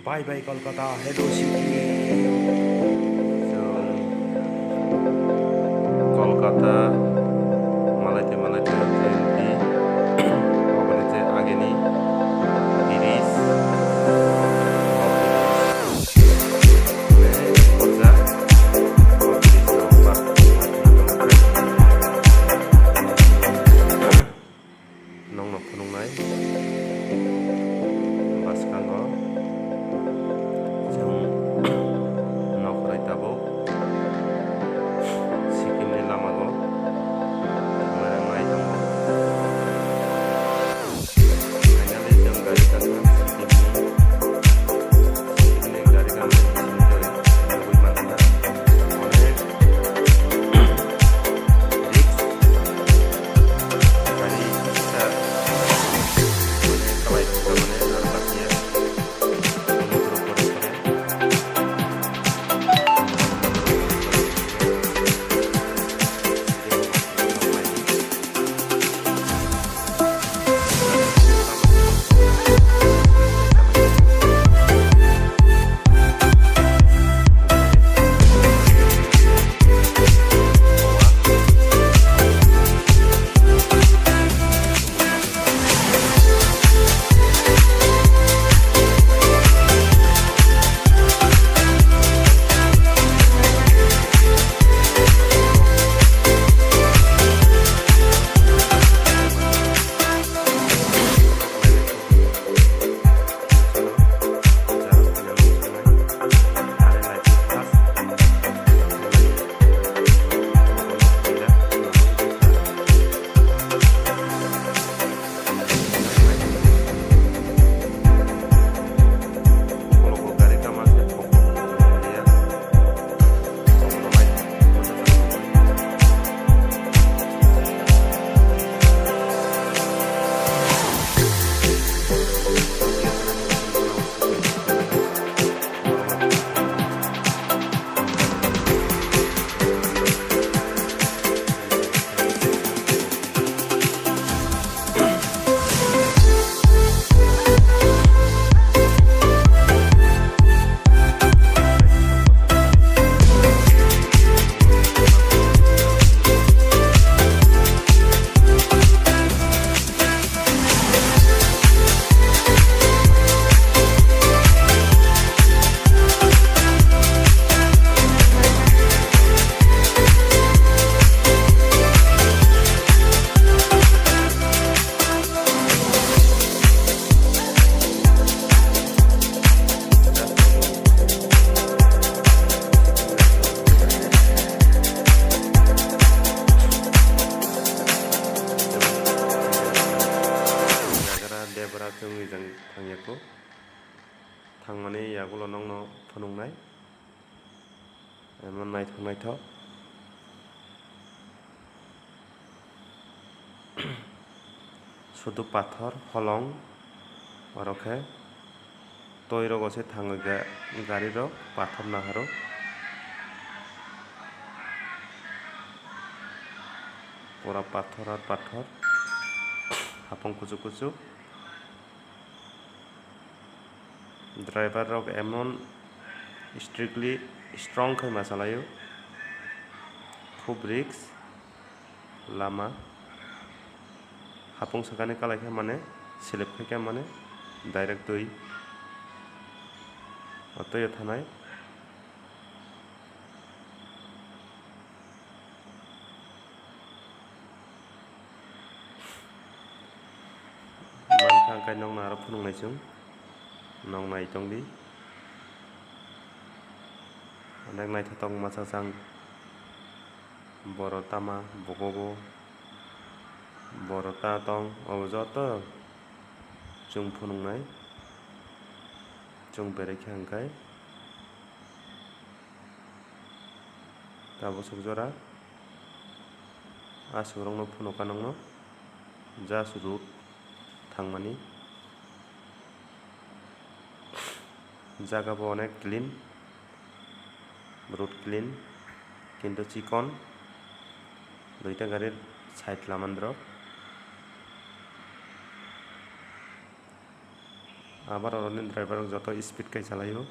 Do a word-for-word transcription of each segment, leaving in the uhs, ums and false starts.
Bye bye Kolkata, hello city. So, Kolkata, malaitwi malaitwi J N T, oboni je ageni tiris, nongno phunuknai bwskango chwng nokrai tabuk Sikkim ni lama o thangna nai tongo. Finally, chwng gari kaisa Sikkim ni, Sikkim ni gari kaisa nugwi mankha. Onek risk, gari kisa, mane, kalai thangkha, mane, ang bakya. Nagra debra chwngwi jang thangya kho. Thangmani yagulo nokno phunuknai. Emon naithok naithok. Sudu pathor, holong, oro khe twi rogo se thango ga-, gari rok pathor naharo. Pura pathor ar pathor, hapung kuchuk kuchuk. Driver rok emon strictly strong khai ma chalaio. Khub risk lama. Hapung sakani kalai khe mane slip khai khe mane direct twi o twi o thanai. Mankha hwnkhe nokno aro phunuknai chwng, nok nai tongdi. Onek naithotok masa chang, boro tama, bogogo, boro ta tong, obo joto chwng phunuknai, chwng berai kha hwnkhe. Tabuk suk jora. Aswk rokno phunukha nokno just road thangmani. Jaga bo onek clean, road clean, kintu chikon, duita gari side lamani rok. Abar oroni driver rok joto speed kai chalaio.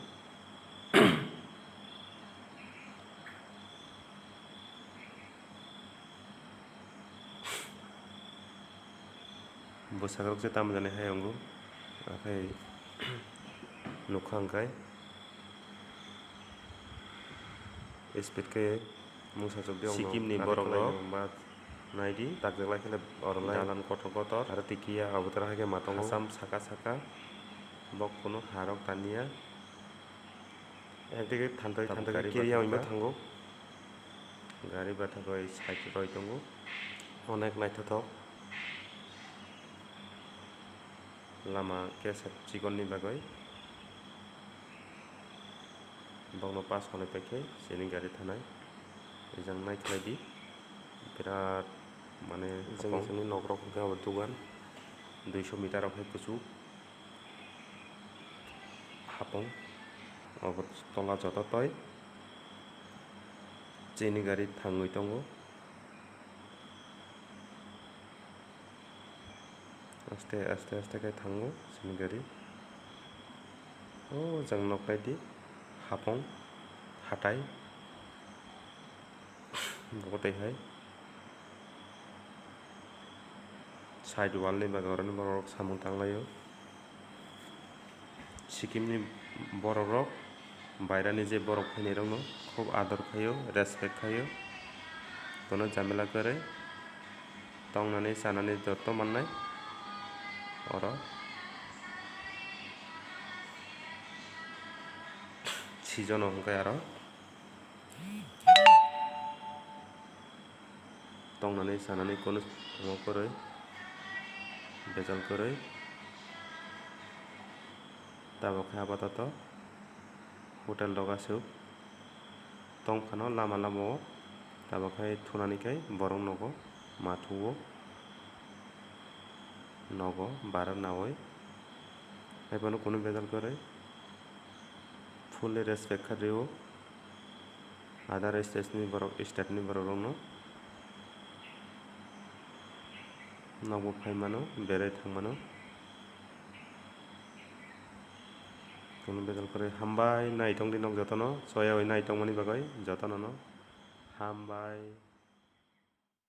Bwsarok se tamo jani hai wngo, akhai nukha hwnkhe speed khe mungsa chukdi. Sikkim ni borok rok naidi, takjak lai kheno oro lai dalan kotor kotor, aro twi kiya abotara hai khe ma tongo, hasam saka saka, bok kunu harok taniya. Ekdigi thanthoi thanthoi kiriya wngwi thango. Gari bathagwi side rwi tongo. Onek naithothok. Lama kesa chikon ni bagwi. Bokno pass khlai paikhe chini gari thanai. Ejang naikhlai di. Birat mane jang jang ni nok rok hwnkhe abo dogan. Duiso meter rok hai kuchuk. Hapung obo tola joto toi chini gari thangwi tongo. Aste aste aste khe thango chini gari. O jang nok naidi hapung hatai. Bo twi hai side wall ni bagwi oroni borok samung tanglaio. Sikkim ni borok rok, bairani je borok phainai rokno khub ador khaio, respect khaio. Kono jamela kwrwi tongnani chanani joto mannai oro. Sijono hwnkhe aro. Tongnani chanani kono kwrwi, bejal kwrwi. Tabuk khe apatoto hotel rok aswk tong phano lama lama o, tabuk khe thunani khe borok nogo ma thuo, nogo bara naui. Haiphano kunu bejal kwrwi fully respect kha rio. Other state ni borok, state ni borok rokno nokbo phai mano, berai thang mano. Kunu bejal kwrwi hambai nai tongdi nok jotono, choyaui nai tongmani bagwi jotono no hambai.